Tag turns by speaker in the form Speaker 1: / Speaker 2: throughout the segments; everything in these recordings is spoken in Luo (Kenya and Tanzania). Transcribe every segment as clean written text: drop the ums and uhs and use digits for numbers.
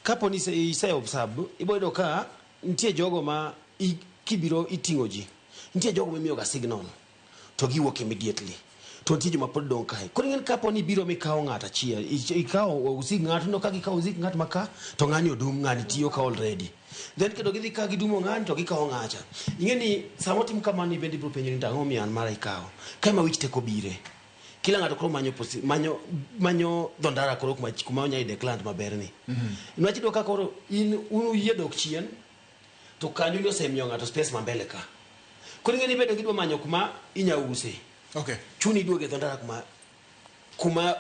Speaker 1: Kapo ni ise observe, ibo yudo ka nitie jogo ma kibiro iting'o ji. Nitie jogo mimiyo ga signal to giwuok immediately. To nitie joma pod dong' kae. Koro ing'eni kapo ni ibiro mikawo ng'ato achiel, ikawo osik ng'ato, no ka gikawo osik ng'at ma ka, to ng'ani odum, ng'ani tiyo ka already. Then kendo gidhi ka gidumo ng'ani to gikawo ng'acha. Ing'e ni sama otim kamano in bende ibiro penjori ni to ang'o momiyo an mara ikawo. Kae ma wich teko bire. Kila ng'ato koro manyo manyo dho ndara koro kuma onya yude client maber ni. Niwach iyudo ka koro in un uyie dok chien to kanyo ni osemiyo ng'ato space ma mbele ka. Koro ing'e ni bedo gidwa manyo kuma inya use. Chuni iduogo e dho ndara kuma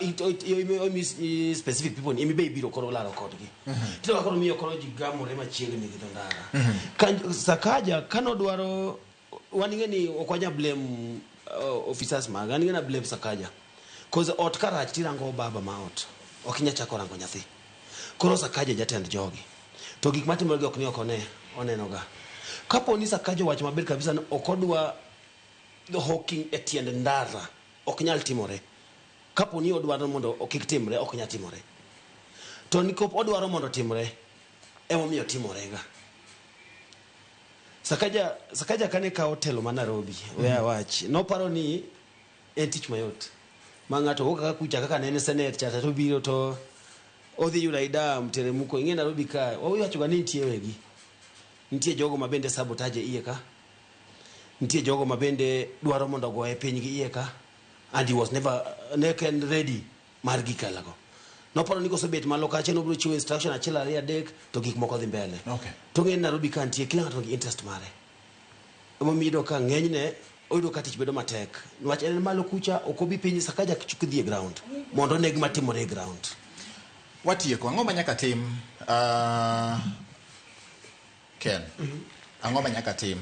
Speaker 1: specific people ni emi be ibiro koro laro kodgi. Tiyudo ka koro miyo koro ji gamore machiegni gi dho ndara. Ka Sakaja kanodwaro wan ing'e ni ok wanya blame officers mag an ing'e na blame Sakaja. Cause ot ka rach tirango baba ma ot. Ok inya chako rango nyathi. Koro Sakaja jatend jogi. To gik matimore gi ok ni ok one, oneno ga. Kapo ni Sakaja owacho maber kabisa ni ok odwa hawking e tiend ndara, ok nyal timore. Kapo ni odwaro mondo kik timre, ok nyal timore. To nikop odwaro mondo timre, emomiyo timore ga. Sakaja kane kawo telo ma Nairobi, we awach, noparo ni en tich mayot. Ma ng'ato wuok kaka kucha kaka ne en senate cha to biro to odhi yudo aida mteremko. Ing'e Nairobi ka, wawacho ga ni nitie wegi. Nitie jogo ma bende sabotage iye ka. Nitie jogo ma bende dwaro mondo ogoye piny gi iye ka. And he was never, ne ok en ready mar gik kalago. Noparo ni kosebet malo kacha nobiro chiwo instruction achiel ariyo adek to gik moko dhi mbele. To ng'e ni Nairobi ka nitie kila ng'ato nigi interest mare. Emomiyo iyudo ka ng'enyne oyudo ka tich bedo matek. Niwach en malo kucha ok obi piny Sakaja chuk dhi e ground mondo one gima timore e ground.
Speaker 2: Watieko, ang'o ma nyaka tim? Ken, ang'o ma nyaka tim?